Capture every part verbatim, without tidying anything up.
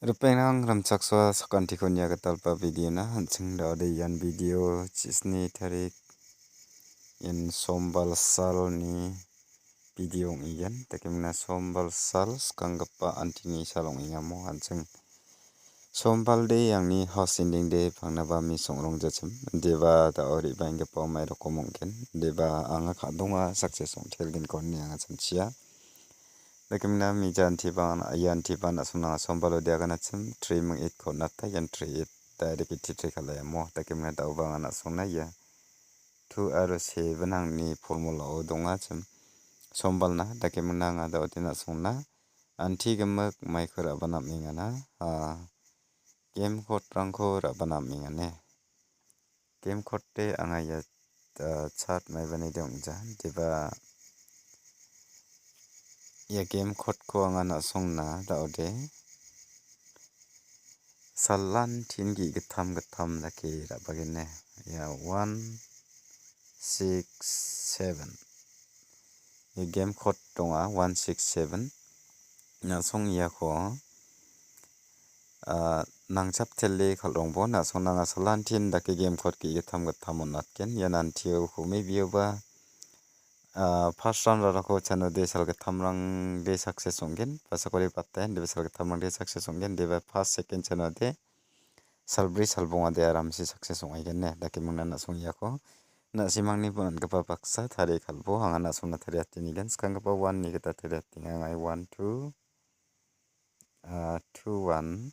Ripengrang rimchaksoa sakantiko niagitalba videona an·ching da·ode ian video chisni tarik ian sombal salni video ong·igen. Dakemingna sombal sal skanggipa antini sal ong·engamo an·ching sombalde angni house ending de pangnaba misong rongjachim. Deba da·o re·baenggipa mai rokom ong·gen. Deba anga ka·donga success ong·telgenko ine anga chanchia. Dakemingna mija antiba, ia antiba na·song nanga sombalo diaganachim, three ming eight ko nata ian three eight direct eighty three kalaiamo. Dakemingna da·oba anga na·songna ia two aro seven angni formulao dongachim. Sombalna dakemingna anga da·ode na·songna anti gimik maiko ra·bana am·engana, a, game code-rangko ra·bana am·engane. Game code-de anga ia, ah, chart maibani de ong·ja. Deba ia game code-ko anga na·songna da·ode salantin ge·gittam gittam dake ra·bagene. Ia one six seven. Ia game code donga, one six seven. Na·song iako, ah, nangchaptele kal·rongbo, na·song nanga salantin dake game code ge·gittam gittam on·atgen. Ia nantio humebioba, ah, first round rarako chanode salgittamrangde success ong·gen. Pasakori patten debe salgittamrangde success ong·gen. Debe first, second chanode salbri salbongade aramse success ong·aigene. Dakemingna na·song iako na·simangni bon·gipa baksa tarie kal·bo. Anga na·songna tariatenigen. Skanggipa one-ni gita tariatenga. Anga one two, ah, two one,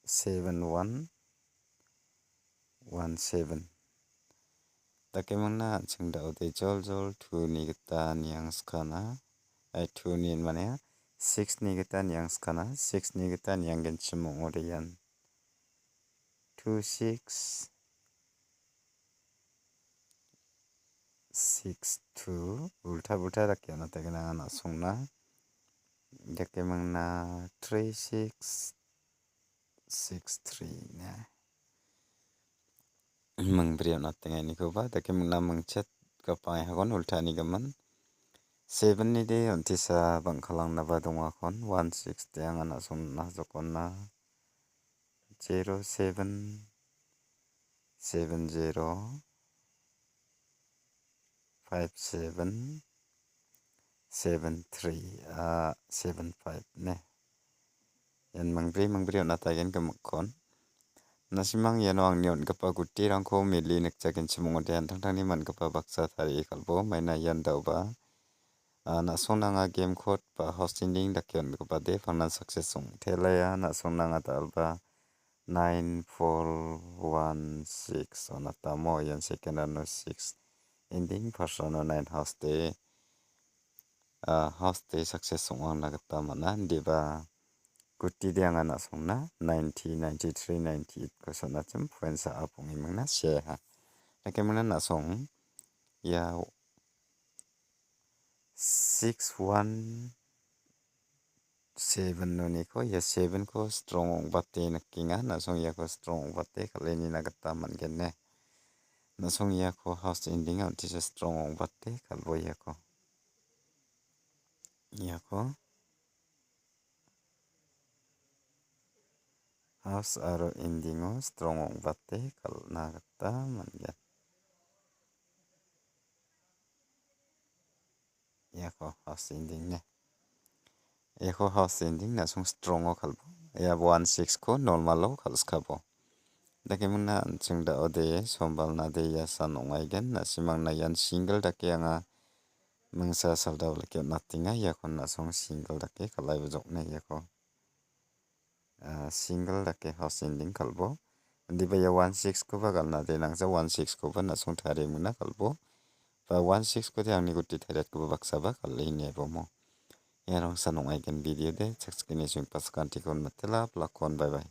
seven one, one seven. Dakemingna an·ching da·ode joljol two-ni gita niangskana. Ai, two-ni mane six-ni gita niangskana. Six-ni gita nianggenchim ong·ode ian two six six two, ulta bulta dake on·atenga anga na·songna. Dakemingna three six six three ne. Mingbri on·atenga inikoba, dakemingna mingchet gapang hagon ultanigimin. Seven-ni de on·tisa bang·kalangnaba dongakon, one six de anga na·songna jokona. Zero seven, seven zero, five seven, seven three, ah, seven five ne. Ian mingbri, mingbri on·atagen gimikkon. Na·simang iano angni on·gipa gutirangko meli nikjagenchim ong·ode an·tangtangni man·gipa baksa tarie kal·bo. Maina ian da·oba, ah, na·song nanga game code ba house ending dake on·gipa de pangnan success ong·telaia. Na·song nanga dal·ba nine four one six on·atamo, ian second round-o six ending, first round-o nine house de, ah, house de success ong·angna gita man·a. Indiba guti de anga na·songna ninety, ninety-three, ninety-eight-ko son·achim points a·a pong·imingna seaha. Dakemingna na·song ia six one seven-oniko ia seven-ko strong ong·bate nikenga. Na·song iako strong ong·bate kal·e nina gita man·gen ne. Na·song iako house ending-a on·tisa strong ong·bate kal·bo iako. Iako house aro ending-o strong ong·bate kal·na gita man·gen. Iako house ending ne. Iako house ending na·song strong-o kal·bo. Ia one six-ko normal-o kal·skabo. Dakemingna an·ching da·ode sombalna de ia san ong·aigen. Na·simangna ian single dake anga mingsa saldao lake on·atenga. Iakon na·song single dake kal·aibo jokna iako. Ah, single dake house ending kal·bo. Indiba ia one six-koba galna de nangja one six-koba na·song tarie mingna kal·bo. Ba one six-kode angni guti tariatkoba baksaba kal·e ine bomo. Iarangsan ong·aigen video de, chakchakeni sing pasakantikon matela, plakon, bye bye.